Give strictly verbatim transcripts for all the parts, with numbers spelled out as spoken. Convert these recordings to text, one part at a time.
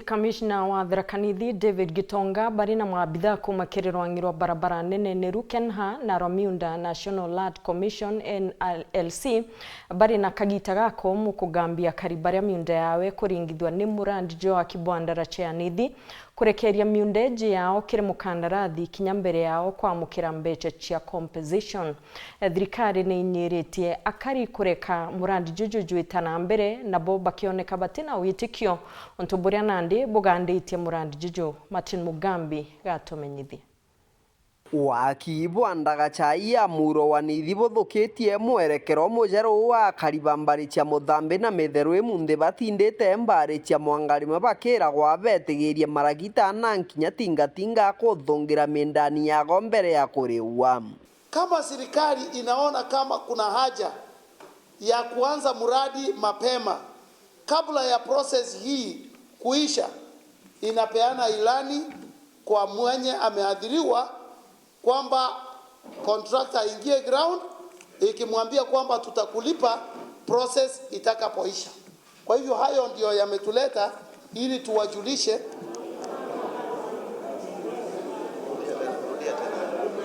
Kamishna wa Tharaka Nithi David Gitonga bari na maabitha kuuma kiri rwang'i rwa barabara nene neru KENHA na rwa Miunda National Land Commission N L C bari na kagita gakomu kugambia akari baria miunda yawe kuringithua ni murandi jwa waki bwa ndaraca ya Nithi kurekeria miunda iji yao kiri mukandarathi kinya mbere yao kwamukira mbeca cia compensation. Thirikari ni inyiritie akari kureka murandi juju jwita na mbere, nabo bakioneka batina witikio, untu buria nandi buganditie murandi juju. Martin Mugambi gatumenyithia. Waki bwa ndagaca ya muro wa Nithi buthukitie mwerekero mujeru wa akari ba mbari cia Muthambi na Mitheru imunthi batindite mbari cia Mwangarimwe bakiragwa betigirie maragita na nkinya tingatinga kuthungira mindani yago mbere ya kuriwa. Kama serikali inaona kama kuna haja ya kuanza mradi mapema kabla ya process hii kuisha, inapeana ilani kwa mwenye ameathiriwa kwamba contractor aingie ground, ikimwambia kwamba tutakulipa process itakapoisha. Kwa hivyo hayo ndio yametuleta ili tuwajulishe.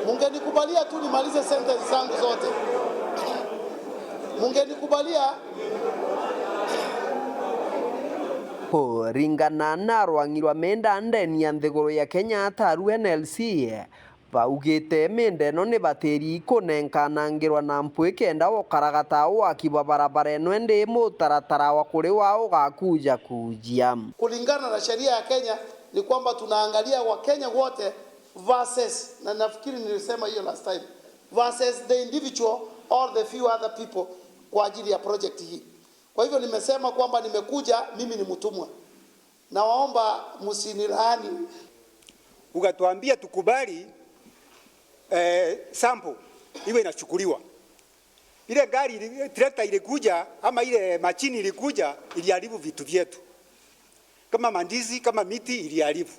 Mungenikubalia tu nimalize sentence zangu zote. Mungenikubalia. Kuringana na rwang'i rwa menda ndeni ya nthiguru ya Kenya ataru N L C, baugite menda ino ni batiri ikunenkanangirwa na mpwi kenda gukaragata waki bwa barabara ino, indi mutaratara wa kuriwa ugakuja kujia. Kulingana na sheria ya Kenya ni kwamba tunaangalia Wakenya wote versus, na nafikiri nilisema hiyo last time, versus the individual or the few other people kwa ajili ya project hii. Kwa hivyo nimesema kwamba nimekuja, mimi ni mtumwa. Nawaomba msinilaani. Ukatuambia tukubali, eh, sample iwe inachukuliwa. Ile gari ili-, tractor ilikuja ama ile machine ilikuja iliharibu vitu vyetu. Kama mandizi, kama miti iliharibu.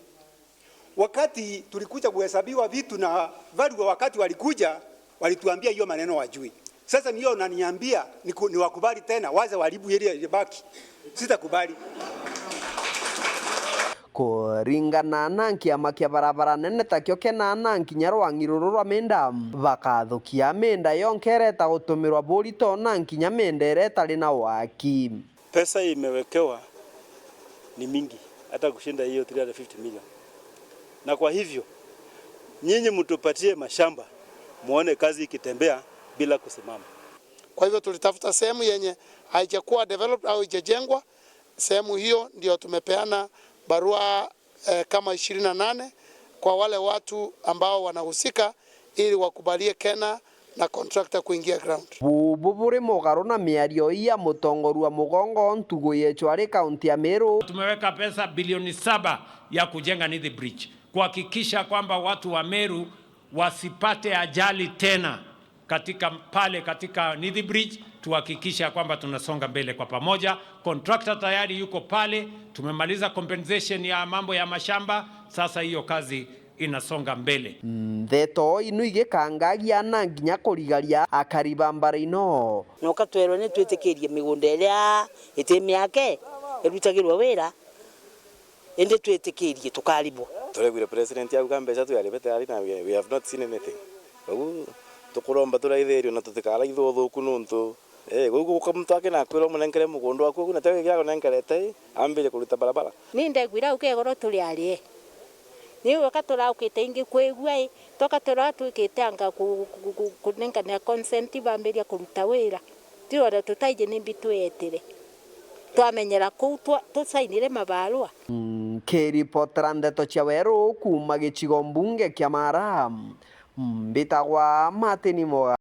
Wakati tulikuja kuhesabiwa vitu na value, wakati walikuja, walituambia hiyo maneno wajui. Sasa ni hiyo unaniambia niku-, niwakubali tena, waze waharibu ile ilibaki. Sitakubali. Kuringana na kiama kia barabara nene takio KENHA na nkinya rwang'i ruru rwa menda, bakathukia menda yonka ireta gutumirwa burito na nkinya menda ireta ri na waki. Pesa imewekewa ni mingi, hata kushinda hiyo three hundred fifty million. Na kwa hivyo, nyinyi mtupatie mashamba, muone kazi ikitembea bila kusimama. Kwa hivyo tulitafuta sehemu yenye haijakuwa developed au haijajengwa. Sehemu hiyo ndio tumepeana barua, eh, kama ishirini na nane kwa wale watu ambao wanahusika ili wakubalie KENHA na contractor kuingia ground. Bubu buri mugaru na miario ii ya mutongoria wa mugongo ntugu yechwa ari kaunti ya Meru. Tumeweka pesa bilioni saba ya kujenga Nithi Bridge, kuhakikisha kwamba watu wa Meru wasipate ajali tena katika pale, katika Nithi Bridge, tuhakikisha kwamba tunasonga mbele kwa pamoja. Contractor tayari yuko pale, tumemaliza compensation ya mambo ya mashamba, sasa hiyo kazi inasonga mbele. Ndeto ino igikangagia na nginya kurigaria akari ba mbara ino. Noka twerwe ni twitikirie migunda iria iti miake irutagirwe wira, indi twitikirie tukaribwa. Turaiguire president auga mbeca tuyaribe tayari na we, we have not seen anything. Koguo tukuromba turaithirio na tutikaraithwe uthuku nuntu, eh, koguo guka muntu akina akwira umunenkere mugunda waku, koguo na tio gigia kunenkerete, ambire kuruta barabara. Ni ndegwira au kegoro turi arie. Ni weka turaukite ingi kwigua i, toka turatwikite anga ku-, ku-, ku-, kunenkanira consent bambiria kuruta wira. Ti ona tutaiji nimbi twetire. Twamenyera kuu twa-, tusainire mabarua. Nkiripotera ndeto cia weru kuuma gicigo mbunge kia Mara, mbitagwa Martin Moga.